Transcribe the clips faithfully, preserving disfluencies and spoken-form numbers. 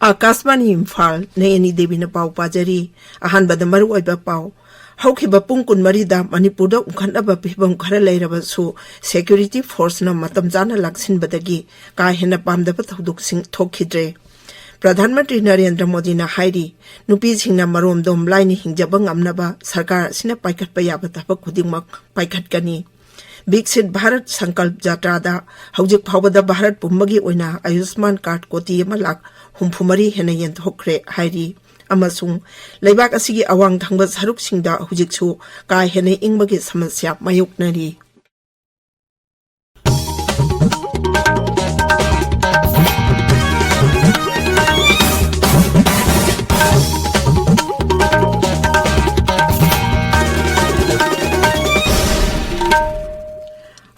ꯑꯥꯀꯥꯁꯕꯥꯅꯤ ꯏꯝꯐꯥꯜ, ꯅꯌꯅꯤ ꯗꯦꯕꯤꯅ ꯄꯥꯎ ꯄꯥꯖꯔꯤ꯫ ꯑꯍꯥꯟꯕꯗ ꯃꯔꯨꯑꯣꯏꯕ ꯄꯥꯎ꯫ ꯍꯧꯈꯤꯕ ꯄꯨꯡ ꯀꯨꯟꯃꯔꯤꯗ ꯃꯅꯤꯄꯨꯔꯗ ꯎꯪꯈꯠꯅꯕ ꯐꯤꯕꯝ ꯈꯔ ꯂꯩꯔꯕꯁꯨ, ꯁꯦꯀ꯭ꯌꯨꯔꯤꯇꯤ ꯐꯣꯔꯁꯅ ꯃꯇꯝ ꯆꯥꯅ ꯂꯥꯛꯁꯤꯟꯕꯗꯒꯤ ꯀꯥ ꯍꯦꯟꯅ ꯄꯥꯝꯗꯕ ꯊꯧꯗꯣꯛꯁꯤꯡ ꯊꯣꯛꯈꯤꯗ꯭ꯔꯦ꯫ ꯄ꯭ꯔꯙꯥꯟ ꯃꯟꯇ꯭ꯔꯤ ꯅꯔꯦꯟꯗ꯭ꯔ ꯃꯣꯗꯤꯅ ꯍꯥꯏꯔꯤ, ꯅꯨꯄꯤꯁꯤꯡꯅ ꯃꯔꯣꯝꯗꯣꯝ ꯂꯥꯏꯅ ꯍꯤꯡꯖꯕ ꯉꯝꯅꯕ ꯁꯔꯀꯥꯔ ꯑꯁꯤꯅ ꯄꯥꯏꯈꯠꯄ ꯌꯥꯕ ꯊꯕꯛ ꯈꯨꯗꯤꯡꯃꯛ ꯄꯥꯏꯈꯠꯀꯅꯤ꯫ ꯕꯤꯛꯁꯤꯠ ꯚꯥꯔꯠ ꯁꯪꯀꯜꯞ ꯖꯥꯇ꯭ꯔꯥꯗ ꯍꯧꯖꯤꯛ ꯐꯥꯎꯕꯗ ꯚꯥꯔꯠ ꯄꯨꯝꯕꯒꯤ ꯑꯣꯏꯅ ꯑꯌꯨꯁꯃꯥꯟ ꯀꯥꯔꯗ ꯀꯣꯇꯤ ꯑꯃ ꯂꯥꯈ ꯍꯨꯝꯐꯨ ꯃꯔꯤ ꯍꯦꯟꯅ ꯌꯦꯟꯊꯣꯛꯈ꯭ꯔꯦ ꯍꯥꯏꯔꯤ꯫ ꯑꯃꯁꯨꯡ ꯂꯩꯕꯥꯛ ꯑꯁꯤꯒꯤ ꯑꯋꯥꯡ ꯊꯪꯕ ꯁꯔꯨꯛꯁꯤꯡꯗ ꯍꯧꯖꯤꯛꯁꯨ ꯀꯥ ꯍꯦꯟꯅ ꯏꯪꯕꯒꯤ ꯁꯃꯁ꯭ꯌꯥ ꯃꯥꯌꯣꯛꯅꯔꯤ꯫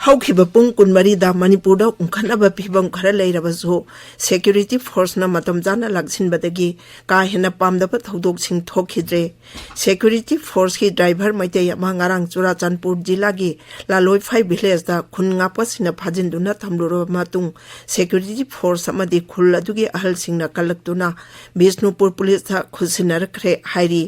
ꯍꯧꯈꯤꯕ ꯄꯨꯡ ꯀꯨꯟꯃꯔꯤꯗ ꯃꯅꯤꯄꯨꯔꯗ ꯎꯪꯈꯠꯅꯕ ꯐꯤꯕꯝ ꯈꯔ ꯂꯩꯔꯕꯁꯨ, ꯁꯦꯀ꯭ꯌꯨꯔꯤꯇꯤ ꯐꯣꯔꯁꯅ ꯃꯇꯝ ꯆꯥꯅ ꯂꯥꯛꯁꯤꯟꯕꯗꯒꯤ ꯀꯥ ꯍꯦꯟꯅ ꯄꯥꯝꯗꯕ ꯊꯧꯗꯣꯛꯁꯤꯡ ꯊꯣꯛꯈꯤꯗ꯭ꯔꯦ꯫ ꯁꯦꯀ꯭ꯌꯨꯔꯤꯇꯤ ꯐꯣꯔꯁꯀꯤ ꯗ꯭ꯔꯥꯏꯚꯔ ꯃꯩꯇꯩ ꯑꯃ ꯉꯔꯥꯡ ꯆꯨꯔꯥꯆꯥꯟꯄꯨꯔ ꯖꯤꯂꯥꯒꯤ ꯂꯥꯂꯣꯏꯐꯥꯏ ꯚꯤꯂꯦꯖꯇ ꯈꯨꯟ ꯉꯥꯛꯄꯁꯤꯡꯅ ꯐꯥꯖꯤꯟꯗꯨꯅ ꯊꯝꯂꯨꯔꯕ ꯃꯇꯨꯡ, ꯁꯦꯀ꯭ꯌꯨꯔꯤꯇꯤ ꯐꯣꯔꯁ ꯑꯃꯗꯤ ꯈꯨꯜ ꯑꯗꯨꯒꯤ ꯑꯍꯜꯁꯤꯡꯅ ꯀꯜꯂꯛꯇꯨꯅ ꯕꯤꯁꯅꯨꯄꯨꯔ ꯄꯨꯂꯤꯁꯇ ꯈꯨꯠꯁꯤꯟꯅꯔꯛꯈ꯭ꯔꯦ ꯍꯥꯏꯔꯤ꯫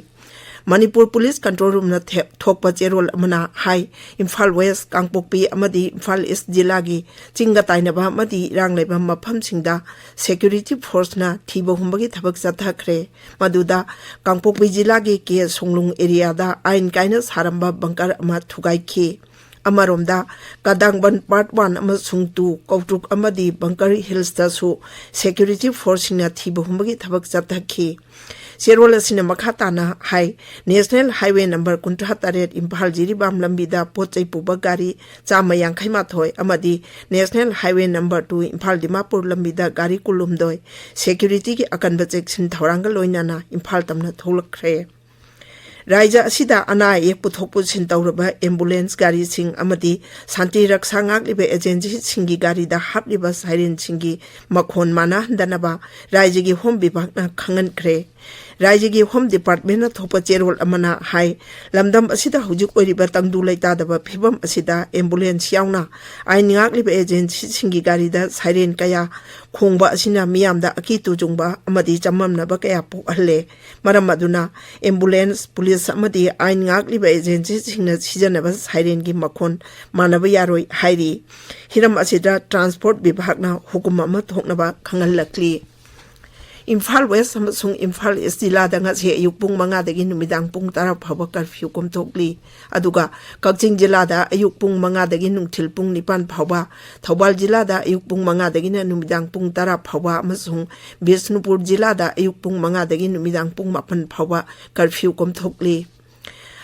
ꯃꯅꯤꯄꯨꯔ ꯄꯨꯂꯤꯁ ꯀꯟꯇ꯭ꯔꯣꯜ ꯔꯨꯝꯅ ꯊꯦ-, ꯊꯣꯛꯄ ꯆꯦꯔꯣꯜ ꯑꯃꯅ ꯍꯥꯏ, ꯏꯝꯐꯥꯜ ꯋꯦꯁ, ꯀꯥꯡꯄꯣꯛꯄꯤ ꯑꯃꯗꯤ ꯏꯝꯐꯥꯜ ꯏꯁ ꯖꯤꯂꯥꯒꯤ ꯆꯤꯡꯒ ꯇꯥꯏꯅꯕ ꯑꯃꯗꯤ ꯏꯔꯥꯡ ꯂꯩꯕ ꯃꯐꯝꯁꯤꯡꯗ ꯁꯦꯀ꯭ꯌꯨꯔꯤꯇꯤ ꯐꯣꯔꯁꯅ ꯊꯤꯕ ꯍꯨꯝꯕꯒꯤ ꯊꯕꯛ ꯆꯠꯊꯈ꯭ꯔꯦ꯫ ꯃꯗꯨꯗ ꯀꯥꯡꯄꯣꯛꯄꯤ ꯖꯤꯂꯥꯒꯤ ꯀꯦ ꯁꯣꯡꯂꯨꯡ ꯑꯦꯔꯤꯌꯥꯗ ꯑꯥꯏꯟ ꯀꯥꯏꯅ ꯁꯥꯔꯝꯕ ꯕꯪꯀꯔ ꯑꯃ ꯊꯨꯒꯥꯏꯈꯤ꯫ ꯑꯃꯔꯣꯝꯗ, ꯀꯗꯥꯡꯕꯟ ꯄꯥꯔꯠ ꯋꯥꯟ ꯑꯃꯁꯨꯡ ꯇꯨ, ꯀꯧꯇ꯭ꯔꯨꯛ ꯑꯃꯗꯤ ꯕꯪꯀꯔ ꯍꯤꯜꯁꯇꯁꯨ ꯁꯦꯀ꯭ꯌꯨꯔꯤꯇꯤ ꯐꯣꯔꯁꯁꯤꯡꯅ ꯊꯤꯕ ꯍꯨꯝꯕꯒꯤ ꯊꯕꯛ ꯆꯠꯊꯈꯤ꯫ ꯆꯦꯔꯣꯜ ꯑꯁꯤꯅ ꯃꯈꯥ ꯇꯥꯅ ꯍꯥꯏ, ꯅꯦꯁꯅꯦꯜ ꯍꯥꯏꯋꯦ ꯅꯝꯕꯔ ꯀꯨꯟꯊ꯭ꯔꯥ ꯇꯔꯦꯠ ꯏꯝꯐꯥꯜ ꯖꯤꯔꯤꯕꯥꯝ ꯂꯝꯕꯤꯗ ꯄꯣꯠ ꯆꯩ ꯄꯨꯕ ꯒꯥꯔꯤ ꯆꯥꯝꯃ ꯌꯥꯡꯈꯩ ꯃꯥꯊꯣꯏ ꯑꯃꯗꯤ national highway number two Imphal Dimapur ꯂꯝꯕꯤꯗ ꯒꯥꯔꯤ ꯀꯨꯟꯍꯨꯝꯗꯣꯏ ꯁꯦꯀ꯭ꯌꯨꯔꯤꯇꯤꯒꯤ ꯑꯀꯟꯕ ꯆꯦꯛꯁꯤꯟ ꯊꯧꯔꯥꯡꯒ ꯂꯣꯏꯅꯅ ꯏꯝꯐꯥꯜ ꯇꯝꯅ ꯊꯣꯛꯂꯛꯈ꯭ꯔꯦ꯫ ꯔꯥꯏꯖ꯭ꯌ ꯑꯁꯤꯗ ꯑꯅꯥ ꯑꯌꯦꯛ ꯄꯨꯊꯣꯛ ꯄꯨꯁꯤꯟ ꯇꯧꯔꯕ ambulance ꯒꯥꯔꯤꯁꯤꯡ ꯑꯃꯗꯤ ꯁꯥꯟꯇꯤ ꯔꯛꯁꯥ ꯉꯥꯛꯂꯤꯕ agency ꯁꯤꯡꯒꯤ ꯒꯥꯔꯤꯗ ꯍꯥꯞꯂꯤꯕ siren ꯁꯤꯡꯒꯤ ꯃꯈꯣꯟ ꯃꯥꯟꯅꯍꯟꯗꯅꯕ ꯔꯥꯏꯖ꯭ꯌꯒꯤ Home Vibhag ꯅ ꯈꯪꯍꯟꯈ꯭ꯔꯦ꯫ ꯔꯥꯏꯖ꯭ꯌꯒꯤ Home Department ꯅ ꯊꯣꯛꯄ ꯆꯦꯔꯣꯜ ꯑꯃꯅ ꯍꯥꯏ, ꯂꯝꯗꯝ ꯑꯁꯤꯗ ꯍꯧꯖꯤꯛ ꯑꯣꯏꯔꯤꯕ ꯇꯪꯗꯨ ꯂꯩꯇꯥꯗꯕ ꯐꯤꯕꯝ ꯑꯁꯤꯗ ambulance ꯌꯥꯎꯅ ꯑꯥꯏꯟ ꯉꯥꯛꯂꯤꯕ agency ꯁꯤꯡꯒꯤ ꯒꯥꯔꯤꯗ siren ꯀꯌꯥ ꯈꯣꯡꯕ ꯑꯁꯤꯅ ꯃꯤꯌꯥꯝꯗ ꯑꯀꯤ ꯇꯨꯖꯨꯡꯕ ꯑꯃꯗꯤ ꯆꯃꯝꯅꯕ ꯀꯌꯥ ꯄꯣꯛꯍꯜꯂꯦ꯫ ꯃꯔꯝ ꯑꯗꯨꯅ ambulance, police ꯑꯃꯗꯤ ꯑꯥꯏꯟ ꯉꯥꯛꯂꯤꯕ agency ꯁꯤꯡꯅ ꯁꯤꯖꯤꯟꯅꯕ siren ꯒꯤ ꯃꯈꯣꯟ ꯃꯥꯟꯅꯕ ꯌꯥꯔꯣꯏ ꯍꯥꯏꯔꯤ꯫ ꯍꯤꯔꯝ ꯑꯁꯤꯗ Transport Vibhag ꯅ ꯍꯨꯀꯨꯝ ꯑꯃ ꯊꯣꯛꯅꯕ ꯈꯪꯍꯜꯂꯛꯂꯤ꯫ ꯏꯝꯐꯥꯜ West ꯑꯃꯁꯨꯡ ꯏꯝꯐꯥꯜ East ꯖꯤꯂꯥꯗ ꯉꯁꯤ ꯑꯌꯨꯛ ꯄꯨꯡ ꯃꯉꯥꯗꯒꯤ ꯅꯨꯃꯤꯗꯥꯡ ꯄꯨꯡ ꯇꯔꯥ ꯐꯥꯎꯕ curfew ꯀꯣꯝꯊꯣꯛꯂꯤ꯫ ꯑꯗꯨꯒ ꯀꯛꯆꯤꯡ ꯖꯤꯂꯥꯗ ꯑꯌꯨꯛ ꯄꯨꯡ ꯃꯉꯥꯗꯒꯤ ꯅꯨꯡꯊꯤꯜ ꯄꯨꯡ ꯅꯤꯄꯥꯟ ꯐꯥꯎꯕ, ꯊꯧꯕꯥꯜ ꯖꯤꯂꯥꯗ ꯑꯌꯨꯛ ꯄꯨꯡ ꯃꯉꯥꯗꯒꯤꯅ ꯅꯨꯃꯤꯗꯥꯡ ꯄꯨꯡ ꯇꯔꯥ ꯐꯥꯎꯕ ꯑꯃꯁꯨꯡ ꯕꯤꯁꯅꯨꯄꯨꯔ ꯖꯤꯂꯥꯗ ꯑꯌꯨꯛ ꯄꯨꯡ ꯃꯉꯥꯗꯒꯤ ꯅꯨꯃꯤꯗꯥꯡ ꯄꯨꯡ ꯃꯥꯄꯟ ꯐꯥꯎꯕ curfew ꯀꯣꯝꯊꯣꯛꯂꯤ꯫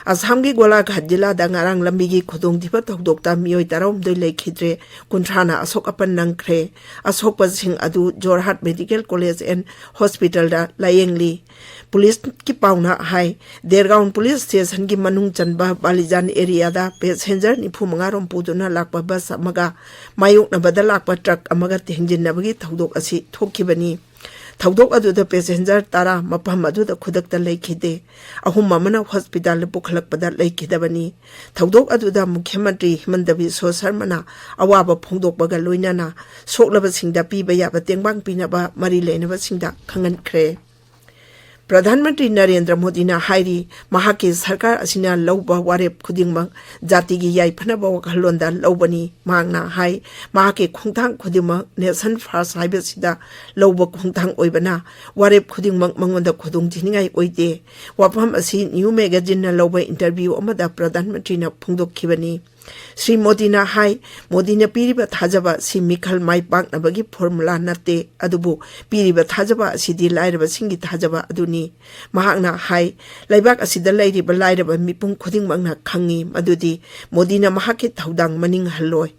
ꯑꯁꯥꯝꯒꯤ ꯒꯣꯂꯥꯘꯥꯠ ꯖꯤꯂꯥꯗ ꯉꯔꯥꯡ ꯂꯝꯕꯤꯒꯤ ꯈꯨꯗꯣꯡꯊꯤꯕ ꯊꯧꯗꯣꯛꯇ ꯃꯤꯑꯣꯏ ꯇꯔꯥꯍꯨꯝꯗꯣꯏ ꯂꯩꯈꯤꯗ꯭ꯔꯦ, ꯀꯨꯟꯊ꯭ꯔꯥꯅ ꯑꯁꯣꯛ ꯑꯄꯟ ꯅꯪꯈ꯭ꯔꯦ꯫ ꯑꯁꯣꯛꯄꯁꯤꯡ ꯑꯗꯨ Jorhat Medical College and Hospital ꯗ ꯂꯥꯌꯦꯡꯂꯤ꯫ ꯄꯨꯂꯤꯁꯀꯤ ꯄꯥꯎꯅ ꯍꯥꯏ, ꯗꯦꯔꯒꯥꯎꯟ ꯄꯨꯂꯤꯁ ꯁ꯭ꯇꯦꯁꯟꯒꯤ ꯃꯅꯨꯡ ꯆꯟꯕ ꯕꯥꯂꯤꯖꯥꯟ ꯑꯦꯔꯤꯌꯥꯗ ꯄꯦꯁꯦꯟꯖꯔ ꯅꯤꯐꯨ ꯃꯉꯥ ꯔꯣꯝ ꯄꯨꯗꯨꯅ ꯂꯥꯛꯄ ꯕꯁ ꯑꯃꯒ ꯃꯥꯌꯣꯛꯅꯕꯗ ꯂꯥꯛꯄ ꯇ꯭ꯔꯛ ꯑꯃꯒ ꯊꯦꯡꯖꯤꯟꯅꯕꯒꯤ ꯊꯧꯗꯣꯛ ꯑꯁꯤ ꯊꯣꯛꯈꯤꯕꯅꯤ꯫ ꯊꯧꯗꯣꯛ ꯑꯗꯨꯗ ꯄꯦꯁꯦꯟꯖꯔ ꯇꯔꯥ ꯃꯐꯝ ꯑꯗꯨꯗ ꯈꯨꯗꯛꯇ ꯂꯩꯈꯤꯗꯦ꯫ ꯑꯍꯨꯝ ꯑꯃꯅ ꯍꯣꯁꯄꯤꯇꯥꯜꯗ ꯄꯨꯈꯠꯂꯛꯄꯗ ꯂꯩꯈꯤꯗꯕꯅꯤ꯫ ꯊꯧꯗꯣꯛ ꯑꯗꯨꯗ ꯃꯨꯈ꯭ꯌ ꯃꯟꯇ꯭ꯔꯤ ꯍꯤꯃꯟꯇ ꯕꯤꯁ꯭ꯋ ꯁꯔꯃꯅ ꯑꯋꯥꯕ ꯐꯣꯡꯗꯣꯛꯄꯒ ꯂꯣꯏꯅꯅ ꯁꯣꯛꯂꯕꯁꯤꯡꯗ ꯄꯤꯕ ꯌꯥꯕ ꯇꯦꯡꯕꯥꯡ ꯄꯤꯅꯕ ꯃꯔꯤ ꯂꯩꯅꯕꯁꯤꯡꯗ ꯈꯪꯍꯟꯈ꯭ꯔꯦ꯫ ꯄ꯭ꯔꯙꯥꯟ ꯃꯟꯇ꯭ꯔꯤ ꯅꯔꯦꯟꯗ꯭ꯔ ꯃꯣꯗꯤꯅ ꯍꯥꯏꯔꯤ, ꯃꯍꯥꯛꯀꯤ ꯁꯔꯀꯥꯔ ꯑꯁꯤꯅ ꯂꯧꯕ ꯋꯥꯔꯦꯞ ꯈꯨꯗꯤꯡꯃꯛ ꯖꯥꯇꯤꯒꯤ ꯌꯥꯏꯐꯅꯕ ꯋꯥꯈꯜꯂꯣꯟꯗ ꯂꯧꯕꯅꯤ꯫ ꯃꯍꯥꯛꯅ ꯍꯥꯏ, ꯃꯍꯥꯛꯀꯤ ꯈꯣꯡꯊꯥꯡ ꯈꯨꯗꯤꯡꯃꯛ Nation First ꯍꯥꯏꯕꯁꯤꯗ ꯂꯧꯕ ꯈꯣꯡꯊꯥꯡ ꯑꯣꯏꯕꯅ ꯋꯥꯔꯦꯞ ꯈꯨꯗꯤꯡꯃꯛ ꯃꯉꯣꯟꯗ ꯈꯨꯗꯣꯡꯊꯤꯅꯤꯡꯉꯥꯏ ꯑꯣꯏꯗꯦ꯫ ꯋꯥꯐꯝ ꯑꯁꯤ New Magazine ꯅ ꯂꯧꯕ interview ꯑꯃꯗ ꯄ꯭ꯔꯙꯥꯟ ꯃꯟꯇ꯭ꯔꯤꯅ ꯐꯣꯡꯗꯣꯛꯈꯤꯕꯅꯤ꯫ ꯁ꯭ꯔꯤ ꯃꯣꯗꯤꯅ ꯍꯥꯏ, ꯃꯣꯗꯤꯅ ꯄꯤꯔꯤꯕ ꯊꯥꯖꯕ ꯑꯁꯤ ꯃꯤꯈꯜ ꯃꯥꯏ ꯄꯥꯛꯅꯕꯒꯤ formula ꯅꯠꯇꯦ, ꯑꯗꯨꯕꯨ ꯄꯤꯔꯤꯕ ꯊꯥꯖꯕ ꯑꯁꯤꯗꯤ ꯂꯥꯏꯔꯕꯁꯤꯡꯒꯤ ꯊꯥꯖꯕ ꯑꯗꯨꯅꯤ꯫ ꯃꯍꯥꯛꯅ ꯍꯥꯏ, ꯂꯩꯕꯥꯛ ꯑꯁꯤꯗ ꯂꯩꯔꯤꯕ ꯂꯥꯏꯔꯕ ꯃꯤꯄꯨꯝ ꯈꯨꯗꯤꯡꯃꯛꯅ ꯈꯪꯏ ꯃꯗꯨꯗꯤ ꯃꯣꯗꯤꯅ ꯃꯍꯥꯛꯀꯤ ꯊꯧꯗꯥꯡ ꯃꯅꯤꯡ ꯍꯜꯂꯣꯏ꯫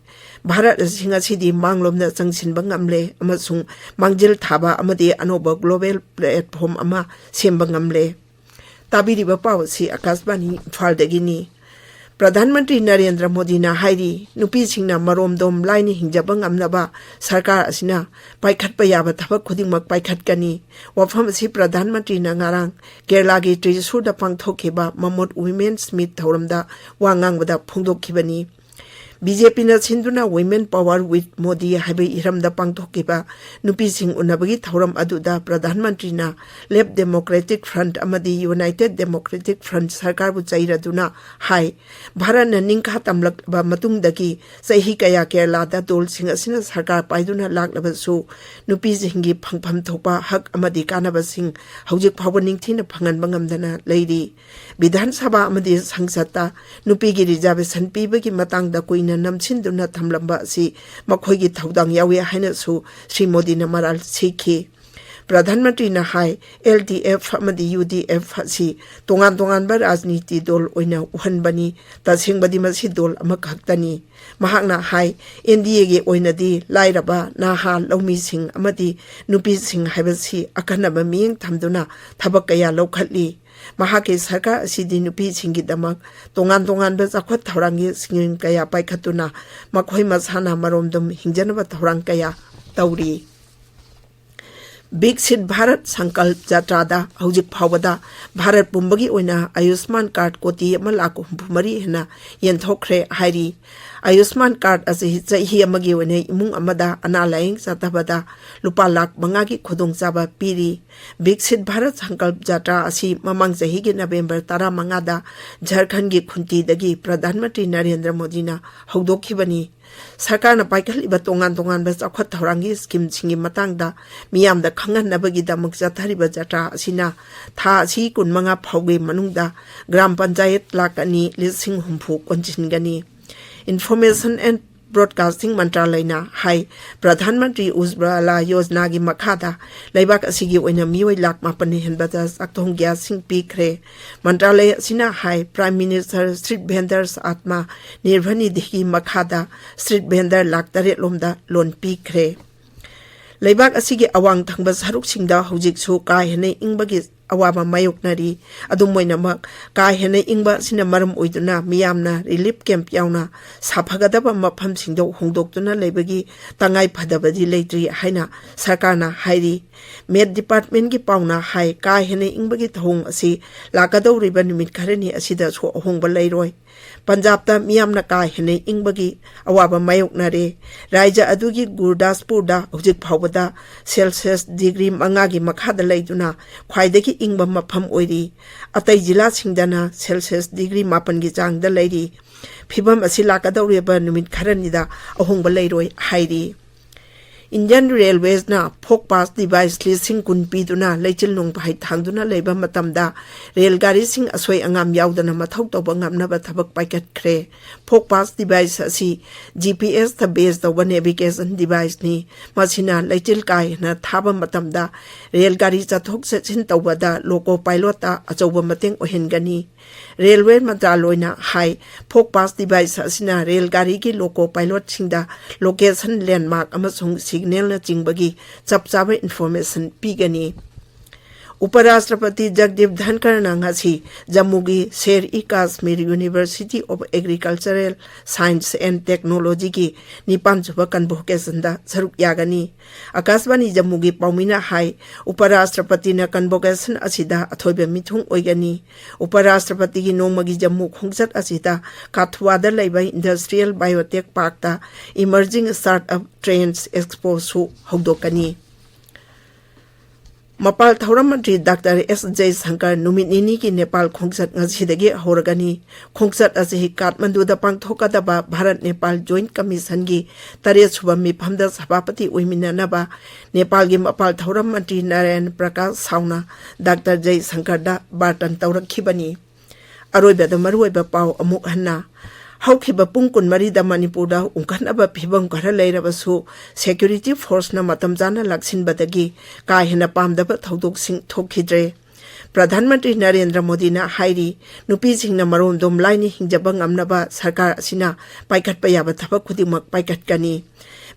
ꯚꯥꯔꯠ ꯑꯁꯤ ꯉꯁꯤꯗꯤ ꯃꯥꯡꯂꯣꯝꯗ ꯆꯪꯁꯤꯟꯕ ꯉꯝꯂꯦ ꯑꯃꯁꯨꯡ ꯃꯥꯡꯖꯤꯜ ꯊꯥꯕ ꯑꯃꯗꯤ ꯑꯅꯧꯕ global platform ꯑꯃ ꯁꯦꯝꯕ ꯉꯝꯂꯦ꯫ ꯇꯥꯕꯤꯔꯤꯕ ꯄꯥꯎ ꯑꯁꯤ ꯑꯀꯥꯁꯕꯥꯅꯤ ꯏꯝꯐꯥꯜꯗꯒꯤꯅꯤ꯫ ꯄ꯭ꯔꯙꯥꯟ ꯃꯟꯇ꯭ꯔꯤ ꯅꯔꯦꯟꯗ꯭ꯔ ꯃꯣꯗꯤꯅ ꯍꯥꯏꯔꯤ, ꯅꯨꯄꯤꯁꯤꯡꯅ ꯃꯔꯣꯝꯗꯣꯝ ꯂꯥꯏꯅ ꯍꯤꯡꯖꯕ ꯉꯝꯅꯕ ꯁꯔꯀꯥꯔ ꯑꯁꯤꯅ ꯄꯥꯏꯈꯠꯄ ꯌꯥꯕ ꯊꯕꯛ ꯈꯨꯗꯤꯡꯃꯛ ꯄꯥꯏꯈꯠꯀꯅꯤ꯫ ꯋꯥꯐꯝ ꯑꯁꯤ ꯄ꯭ꯔꯙꯥꯟ ꯃꯟꯇ꯭ꯔꯤꯅ ꯉꯔꯥꯡ ꯀꯦꯔꯂꯥꯒꯤ ꯇ꯭ꯔꯤꯁꯨꯔꯗ ꯄꯥꯡꯊꯣꯛꯈꯤꯕ ꯃꯃꯣꯠ Women's Meet ꯊꯧꯔꯝꯗ ꯋꯥ ꯉꯥꯡꯕꯗ ꯐꯣꯡꯗꯣꯛꯈꯤꯕꯅꯤ꯫ ꯕꯤ ꯖꯦ ꯄꯤꯅ ꯁꯤꯟꯗꯨꯅ Women Power with Modi ꯍꯥꯏꯕ ꯍꯤꯔꯝꯗ ꯄꯥꯡꯊꯣꯛꯈꯤꯕ ꯅꯨꯄꯤꯁꯤꯡ ꯎꯅꯕꯒꯤ ꯊꯧꯔꯝ ꯑꯗꯨꯗ ꯄ꯭ꯔꯙꯥꯟ ꯃꯟꯇ꯭ꯔꯤꯅ Left Democratic Front ꯑꯃꯗꯤ United Democratic Front ꯁꯔꯀꯥꯔꯕꯨ ꯆꯩꯔꯗꯨꯅ ꯍꯥꯏ, ꯚꯥꯔꯠꯅ ꯅꯤꯡꯈꯥ ꯇꯝꯂꯛꯂꯕ ꯃꯇꯨꯡꯗꯒꯤ ꯆꯍꯤ ꯀꯌꯥ ꯀꯦꯔꯂꯥꯗ ꯗꯣꯜꯁꯤꯡ ꯑꯁꯤꯅ ꯁꯔꯀꯥꯔ ꯄꯥꯏꯗꯨꯅ ꯂꯥꯛꯂꯕꯁꯨ, ꯅꯨꯄꯤꯁꯤꯡꯒꯤ ꯐꯪꯐꯝ ꯊꯣꯛꯄ ꯍꯛ ꯑꯃꯗꯤ ꯀꯥꯟꯅꯕꯁꯤꯡ ꯍꯧꯖꯤꯛ ꯐꯥꯎꯕ ꯅꯤꯡꯊꯤꯅ ꯐꯪꯍꯟꯕ ꯉꯝꯗꯅ ꯂꯩꯔꯤ꯫ ꯕꯤꯙꯥꯟ ꯁꯚꯥ ꯑꯃꯗꯤ ꯁꯪꯁꯠꯇ ꯅꯨꯄꯤꯒꯤ ꯔꯤꯖꯥꯔꯕꯦꯁꯟ ꯄꯤꯕꯒꯤ ꯃꯇꯥꯡꯗ ꯀꯨꯏꯅ ꯅꯝꯁꯤꯟꯗꯨꯅ ꯊꯝꯂꯝꯕ ꯑꯁꯤ ꯃꯈꯣꯏꯒꯤ ꯊꯧꯗꯥꯡ ꯌꯥꯎꯏ ꯍꯥꯏꯅꯁꯨ ꯁ꯭ꯔꯤ ꯃꯣꯗꯤꯅ ꯃꯔꯥꯜ ꯁꯤꯈꯤ꯫ ꯄ꯭ꯔꯙꯥꯟ ꯃꯟꯇ꯭ꯔꯤꯅ ꯍꯥꯏ, ꯑꯦꯜ ꯗꯤ ꯑꯦꯐ ꯑꯃꯗꯤ ꯌꯨ ꯗꯤ ꯑꯦꯐ ꯑꯁꯤ ꯇꯣꯉꯥꯟ ꯇꯣꯉꯥꯟꯕ ꯔꯥꯖꯅꯤꯇꯤ ꯗꯣꯜ ꯑꯣꯏꯅ ꯎꯍꯟꯕꯅꯤ꯫ ꯇꯁꯦꯡꯕꯗꯤ ꯃꯁꯤ ꯗꯣꯜ ꯑꯃꯈꯛꯇꯅꯤ꯫ ꯃꯍꯥꯛꯅ ꯍꯥꯏ, ꯑꯦꯟ ꯗꯤ ꯑꯦꯒꯤ ꯑꯣꯏꯅꯗꯤ ꯂꯥꯏꯔꯕ, ꯅꯍꯥ, ꯂꯧꯃꯤꯁꯤꯡ ꯑꯃꯗꯤ ꯅꯨꯄꯤꯁꯤꯡ ꯍꯥꯏꯕꯁꯤ ꯑꯈꯟꯅꯕ ꯃꯤꯠꯌꯦꯡ ꯊꯝꯗꯨꯅ ꯊꯕꯛ ꯀꯌꯥ ꯂꯧꯈꯠꯂꯤ꯫ ꯃꯍꯥꯛꯀꯤ ꯁꯔꯀꯥꯔ ꯑꯁꯤꯗꯤ ꯅꯨꯄꯤꯁꯤꯡꯒꯤꯗꯃꯛ ꯇꯣꯉꯥꯟ ꯇꯣꯉꯥꯟꯕ ꯆꯥꯎꯈꯠ ꯊꯧꯔꯥꯡꯒꯤ ꯁ꯭ꯀꯤꯝ ꯀꯌꯥ ꯄꯥꯏꯈꯠꯇꯨꯅ ꯃꯈꯣꯏ ꯃꯁꯥꯅ ꯃꯔꯣꯝꯗꯣꯝ ꯍꯤꯡꯖꯅꯕ ꯊꯧꯔꯥꯡ ꯀꯌꯥ ꯇꯧꯔꯤ꯫ ꯕꯤꯛꯁꯤꯠ ꯚꯥꯔꯠ ꯁꯪꯀꯜꯞ ꯖꯥꯇ꯭ꯔꯥꯗ ꯍꯧꯖꯤꯛ ꯐꯥꯎꯕꯗ ꯚꯥꯔꯠ ꯄꯨꯝꯕꯒꯤ ꯑꯣꯏꯅ ꯑꯌꯨꯁꯃꯥꯟ ꯀꯥꯔꯗ ꯀꯣꯇꯤ ꯑꯃ ꯂꯥꯈ ꯍꯨꯝꯐꯨ ꯃꯔꯤ ꯍꯦꯟꯅ ꯌꯦꯟꯊꯣꯛꯈ꯭ꯔꯦ ꯍꯥꯏꯔꯤ꯫ ꯑꯌꯨꯁꯃꯥꯟ ꯀꯥꯔꯗ ꯑꯁꯤ ꯆꯍꯤ ꯑꯃꯒꯤ ꯑꯣꯏꯅ ꯏꯃꯨꯡ ꯑꯃꯗ ꯑꯅꯥ ꯂꯥꯌꯦꯡ ꯆꯠꯊꯕꯗ ꯂꯨꯄꯥ ꯂꯥꯈ ꯃꯉꯥꯒꯤ ꯈꯨꯗꯣꯡꯆꯥꯕ ꯄꯤꯔꯤ꯫ ꯕꯤꯛꯁꯤꯠ ꯚꯥꯔꯠ ꯁꯪꯀꯜꯞ ꯖꯥꯇ꯭ꯔꯥ ꯑꯁꯤ ꯃꯃꯥꯡ ꯆꯍꯤꯒꯤ ꯅꯕꯦꯝꯕꯔ ꯇꯔꯥꯃꯉꯥꯗ ꯖꯔꯈꯟꯒꯤ ꯈꯨꯟꯇꯤꯗꯒꯤ ꯄ꯭ꯔꯙꯥꯟ ꯃꯟꯇ꯭ꯔꯤ ꯅꯔꯦꯟꯗ꯭ꯔ ꯃꯣꯗꯤꯅ ꯍꯧꯗꯣꯛꯈꯤꯕꯅꯤ꯫ ꯁꯔꯀꯥꯔꯅ ꯄꯥꯏꯈꯠꯂꯤꯕ ꯇꯣꯉꯥꯟ ꯇꯣꯉꯥꯟꯕ ꯆꯥꯎꯈꯠ ꯊꯧꯔꯥꯡꯒꯤ ꯁ꯭ꯀꯤꯝꯁꯤꯡꯒꯤ ꯃꯇꯥꯡꯗ ꯃꯤꯌꯥꯝꯗ ꯈꯪꯍꯟꯅꯕꯒꯤꯗꯃꯛ ꯆꯠꯊꯔꯤꯕ ꯖꯥꯇ꯭ꯔꯥ ꯑꯁꯤꯅ ꯊꯥ ꯑꯁꯤ ꯀꯨꯟꯃꯉꯥ ꯐꯥꯎꯒꯤ ꯃꯅꯨꯡꯗ ꯒ꯭ꯔꯥꯝ ꯄꯟꯆꯥꯌꯠ ꯂꯥꯈ ꯑꯅꯤ ꯂꯤꯁꯤꯡ ꯍꯨꯝꯐꯨ ꯀꯣꯟꯁꯤꯟꯒꯅꯤ꯫ Information and Broadcasting ꯃꯟꯇ꯭ꯔꯥꯂꯌꯅ ꯍꯥꯏ, ꯄ꯭ꯔꯙꯥꯟ ꯃꯟꯇ꯭ꯔꯤ ꯎꯖ꯭ꯋꯂꯥ ꯌꯣꯖꯅꯥꯒꯤ ꯃꯈꯥꯗ ꯂꯩꯕꯥꯛ ꯑꯁꯤꯒꯤ ꯑꯣꯏꯅ ꯃꯤꯑꯣꯏ ꯂꯥꯈ ꯃꯥꯄꯟ ꯍꯦꯟꯕꯗ ꯆꯥꯛꯊꯣꯡ ꯒ꯭ꯌꯥꯁꯁꯤꯡ ꯄꯤꯈ꯭ꯔꯦ꯫ ꯃꯟꯇ꯭ꯔꯥꯂꯌ ꯑꯁꯤꯅ ꯍꯥꯏ, prime minister street vendors ꯑꯥꯠꯃ Nirbhar ꯅꯤꯙꯤꯒꯤ ꯃꯈꯥꯗ ꯁ꯭ꯇ꯭ꯔꯤꯠ ꯚꯦꯟꯗꯔ ꯂꯥꯈ ꯇꯔꯦꯠ ꯂꯣꯝꯗ ꯂꯣꯟ ꯄꯤꯈ꯭ꯔꯦ꯫ ꯂꯩꯕꯥꯛ ꯑꯁꯤꯒꯤ ꯑꯋꯥꯡ ꯊꯪꯕ ꯁꯔꯨꯛꯁꯤꯡꯗ ꯍꯧꯖꯤꯛꯁꯨ ꯀꯥ ꯍꯦꯟꯅ ꯏꯪꯕꯒꯤ ꯑꯋꯥꯕ ꯃꯥꯌꯣꯛꯅꯔꯤ꯫ ꯑꯗꯨꯝ ꯑꯣꯏꯅꯃꯛ, ꯀꯥ ꯍꯦꯟꯅ ꯏꯪꯕ ꯑꯁꯤꯅ ꯃꯔꯝ ꯑꯣꯏꯗꯨꯅ ꯃꯤꯌꯥꯝꯅ ꯔꯤꯂꯤꯐ ꯀꯦꯝꯞ ꯌꯥꯎꯅ ꯁꯥꯐꯒꯗꯕ ꯃꯐꯝꯁꯤꯡꯗ ꯍꯣꯡꯗꯣꯛꯇꯨꯅ ꯂꯩꯕꯒꯤ ꯇꯉꯥꯏ ꯐꯗꯕꯗꯤ ꯂꯩꯇ꯭ꯔꯤ ꯍꯥꯏꯅ ꯁꯔꯀꯥꯔꯅ ꯍꯥꯏꯔꯤ꯫ ꯃꯦꯠ ꯗꯤꯄꯥꯔꯠꯃꯦꯟꯒꯤ ꯄꯥꯎꯅ ꯍꯥꯏ, ꯀꯥ ꯍꯦꯟꯅ ꯏꯪꯕꯒꯤ ꯊꯧꯑꯣꯡ ꯑꯁꯤ ꯂꯥꯛꯀꯗꯧꯔꯤꯕ ꯅꯨꯃꯤꯠ ꯈꯔꯅꯤ ꯑꯁꯤꯗꯁꯨ ꯑꯍꯣꯡꯕ ꯂꯩꯔꯣꯏ꯫ ꯄꯟꯖꯥꯕꯇ ꯃꯤꯌꯥꯝꯅ ꯀꯥ ꯍꯦꯟꯅ ꯏꯪꯕꯒꯤ ꯑꯋꯥꯕ ꯃꯥꯌꯣꯛꯅꯔꯦ꯫ ꯔꯥꯖ꯭ꯌ ꯑꯗꯨꯒꯤ ꯒꯨꯔꯗꯥꯁꯄꯨꯔꯗ ꯍꯧꯖꯤꯛ ꯐꯥꯎꯕꯗ ꯁꯦꯜꯁꯤꯌꯁ ꯗꯤꯒ꯭ꯔꯤ ꯃꯉꯥꯒꯤ ꯃꯈꯥꯗ ꯂꯩꯗꯨꯅ ꯈ꯭ꯋꯥꯏꯗꯒꯤ ꯏꯪꯕ ꯃꯐꯝ ꯑꯣꯏꯔꯤ꯫ ꯑꯇꯩ ꯖꯤꯂꯥꯁꯤꯡꯗꯅ ꯁꯦꯜꯁꯤꯌꯁ ꯗꯤꯒ꯭ꯔꯤ ꯃꯥꯄꯟꯒꯤ ꯆꯥꯡꯗ ꯂꯩꯔꯤ꯫ ꯐꯤꯕꯝ ꯑꯁꯤ ꯂꯥꯛꯀꯗꯧꯔꯤꯕ ꯅꯨꯃꯤꯠ ꯈꯔꯅꯤꯗ ꯑꯍꯣꯡꯕ ꯂꯩꯔꯣꯏ ꯍꯥꯏꯔꯤ꯫ ꯏꯟꯗꯤꯌꯟ ꯔꯦꯜꯋꯦꯁꯅ ꯐꯣꯛ ꯄꯥꯁ ꯗꯤꯚꯥꯏꯁ ꯂꯤꯁꯤꯡ ꯀꯨꯟ ꯄꯤꯗꯨꯅ ꯂꯩꯆꯤꯜ ꯅꯣꯡꯐꯥꯏ ꯊꯥꯡꯗꯨꯅ ꯂꯩꯕ ꯃꯇꯝꯗ ꯔꯦꯜ ꯒꯥꯔꯤꯁꯤꯡ ꯑꯁꯣꯏ ꯑꯉꯥꯝ ꯌꯥꯎꯗꯅ ꯃꯊꯧ ꯇꯧꯕ ꯉꯝꯅꯕ ꯊꯕꯛ ꯄꯥꯏꯈꯠꯈ꯭ꯔꯦ꯫ ꯐꯣꯛ ꯄꯥꯁ ꯗꯤꯚꯥꯏꯁ ꯑꯁꯤ ꯖꯤ ꯄꯤ ꯑꯦꯁꯇ ꯕꯦꯖ ꯇꯧꯕ ꯅꯦꯚꯤꯒꯦꯁꯟ ꯗꯤꯚꯥꯏꯁꯅꯤ꯫ ꯃꯁꯤꯅ ꯂꯩꯆꯤꯜ ꯀꯥ ꯍꯦꯟꯅ ꯊꯥꯕ ꯃꯇꯝꯗ ꯔꯦꯜ ꯒꯥꯔꯤ ꯆꯠꯊꯣꯛ ꯆꯠꯁꯤꯟ ꯇꯧꯕꯗ ꯂꯣꯀꯣ ꯄꯥꯏꯂꯣꯠꯇ ꯑꯆꯧꯕ ꯃꯇꯦꯡ ꯑꯣꯏꯍꯟꯒꯅꯤ꯫ ꯔꯦꯜꯋꯦ ꯃꯟꯇ꯭ꯔꯥꯂꯣꯏꯅ ꯍꯥꯏ, ꯐꯣꯛ ꯄꯥꯁ ꯗꯤꯚꯥꯏꯁ ꯑꯁꯤꯅ ꯔꯦꯜ ꯒꯥꯔꯤꯒꯤ ꯂꯣꯀꯣ ꯄꯥꯏꯂꯣꯠꯁꯤꯡꯗ ꯂꯣꯀꯦꯁꯟ, ꯂꯦꯟꯃꯥꯔꯛ ꯑꯃꯁꯨꯡ ꯁꯤꯒꯅꯦꯜꯅꯆꯤꯡꯕꯒꯤ ꯆꯞ ꯆꯥꯕ ꯏꯟꯐꯣꯔꯃꯦꯁꯟ ꯄꯤꯒꯅꯤ꯫ ꯎꯄꯔꯥꯁꯇ꯭ꯔꯄꯇꯤ ꯖꯒꯗꯤꯞ ꯙꯟꯈꯔꯅ ꯉꯁꯤ ꯖꯝꯃꯨꯒꯤ Sher e Kashmir university of agricultural science and ꯇꯦꯛꯅꯣꯂꯣꯖꯤꯒꯤ ꯅꯤꯄꯥꯟꯁꯨꯕ ꯀꯟꯚꯣꯀꯦꯁꯟꯗ ꯁꯔꯨꯛ ꯌꯥꯒꯅꯤ꯫ ꯑꯀꯥꯁꯕꯥꯅꯤ ꯖꯝꯃꯨꯒꯤ ꯄꯥꯎꯃꯤꯅ ꯍꯥꯏ, ꯎꯄꯔꯥꯁꯇ꯭ꯔꯄꯇꯤꯅ ꯀꯟꯚꯣꯀꯦꯁꯟ ꯑꯁꯤꯗ ꯑꯊꯣꯏꯕ ꯃꯤꯊꯨꯡ ꯑꯣꯏꯒꯅꯤ꯫ ꯎꯄꯔꯥꯁꯇ꯭ꯔꯄꯇꯤꯒꯤ ꯅꯣꯡꯃꯒꯤ ꯖꯝꯃꯨ ꯈꯣꯡꯆꯠ ꯑꯁꯤꯗ ꯀꯥꯊꯨꯋꯥꯗ ꯂꯩꯕ ꯏꯟꯗꯁꯇ꯭ꯔꯤꯌꯦꯜ ꯕꯥꯏꯑꯣꯇꯦꯛ ꯄꯥꯔꯛꯇ ꯏꯃꯔꯖꯤꯡ ꯁ꯭ꯇꯥꯔꯠꯑꯞ ꯇ꯭ꯔꯦꯟꯁ ꯑꯦꯛꯁꯄꯣꯁꯨ ꯍꯧꯗꯣꯛꯀꯅꯤ꯫ ꯃꯄꯥꯜ ꯊꯧꯔꯝ ꯃꯟꯇ꯭ꯔꯤ ꯗꯥꯛꯇꯔ ꯑꯦꯁ ꯖꯌꯁꯪꯀꯔ ꯅꯨꯃꯤꯠ ꯅꯤꯅꯤꯒꯤ ꯅꯦꯄꯥꯜ ꯈꯣꯡꯆꯠ ꯉꯁꯤꯗꯒꯤ ꯍꯧꯔꯒꯅꯤ꯫ ꯈꯣꯡꯆꯠ ꯑꯁꯤ ꯀꯥꯊꯃꯟꯗꯨꯗ ꯄꯥꯡꯊꯣꯛꯀꯗꯕ ꯚꯥꯔꯠ ꯅꯦꯄꯥꯜ ꯖꯣꯏꯟꯠ ꯀꯃꯤꯁꯟꯒꯤ ꯇꯔꯦꯠ ꯁꯨꯕ ꯃꯤꯐꯝꯗ ꯁꯚꯥꯄꯇꯤ ꯑꯣꯏꯃꯤꯟꯅꯅꯕ ꯅꯦꯄꯥꯜꯒꯤ ꯃꯄꯥꯜ ꯊꯧꯔꯝ ꯃꯟꯇ꯭ꯔꯤ ꯅꯔꯦꯟ ꯄ꯭ꯔꯀꯥꯁ ꯁꯥꯎꯅ ꯗꯥꯛꯇꯔ ꯖꯌꯁꯪꯀꯔꯗ ꯕꯥꯔꯇꯟ ꯇꯧꯔꯛꯈꯤꯕꯅꯤ꯫ ꯑꯔꯣꯏꯕꯗ ꯃꯔꯨꯑꯣꯏꯕ ꯄꯥꯎ ꯑꯃꯨꯛ ꯍꯟꯅ꯫ ꯍꯧꯈꯤꯕ ꯄꯨꯡ ꯀꯨꯟꯃꯔꯤꯗ ꯃꯅꯤꯄꯨꯔꯗ ꯎꯪꯈꯠꯅꯕ ꯐꯤꯕꯝ ꯈꯔ ꯂꯩꯔꯕꯁꯨ, ꯁꯦꯀ꯭ꯌꯨꯔꯤꯇꯤ ꯐꯣꯔꯁꯅ ꯃꯇꯝ ꯆꯥꯅ ꯂꯥꯛꯁꯤꯟꯕꯗꯒꯤ ꯀꯥ ꯍꯦꯟꯅ ꯄꯥꯝꯗꯕ ꯊꯧꯗꯣꯛꯁꯤꯡ ꯊꯣꯛꯈꯤꯗ꯭ꯔꯦ꯫ ꯄ꯭ꯔꯙꯥꯟ ꯃꯟꯇ꯭ꯔꯤ ꯅꯔꯦꯟꯗ꯭ꯔ ꯃꯣꯗꯤꯅ ꯍꯥꯏꯔꯤ, ꯅꯨꯄꯤꯁꯤꯡꯅ ꯃꯔꯣꯝꯗꯣꯝ ꯂꯥꯏꯅ ꯍꯤꯡꯖꯕ ꯉꯝꯅꯕ ꯁꯔꯀꯥꯔ ꯑꯁꯤꯅ ꯄꯥꯏꯈꯠꯄ ꯌꯥꯕ ꯊꯕꯛ ꯈꯨꯗꯤꯡꯃꯛ ꯄꯥꯏꯈꯠꯀꯅꯤ꯫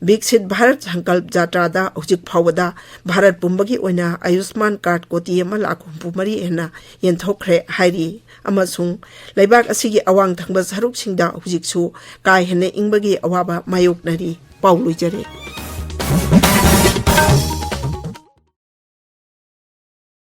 ꯕꯤꯛꯁꯤꯠ ꯚꯥꯔꯠ ꯁꯪꯀꯜꯞ ꯖꯥꯇ꯭ꯔꯥꯗ ꯍꯧꯖꯤꯛ ꯐꯥꯎꯕꯗ ꯚꯥꯔꯠ ꯄꯨꯝꯕꯒꯤ ꯑꯣꯏꯅ ꯑꯌꯨꯁꯃꯥꯟ ꯀꯥꯔꯗ ꯀꯣꯇꯤ ꯑꯃ ꯂꯥꯈ ꯍꯨꯝꯐꯨ ꯃꯔꯤ ꯍꯦꯟꯅ ꯌꯦꯟꯊꯣꯛꯈ꯭ꯔꯦ ꯍꯥꯏꯔꯤ꯫ ꯑꯃꯁꯨꯡ ꯂꯩꯕꯥꯛ ꯑꯁꯤꯒꯤ ꯑꯋꯥꯡ ꯊꯪꯕ ꯁꯔꯨꯛꯁꯤꯡꯗ ꯍꯧꯖꯤꯛꯁꯨ ꯀꯥ ꯍꯦꯟꯅ ꯏꯪꯕꯒꯤ ꯑꯋꯥꯕ ꯃꯥꯌꯣꯛꯅꯔꯤ꯫ ꯄꯥꯎ ꯂꯣꯏꯖꯔꯦ꯫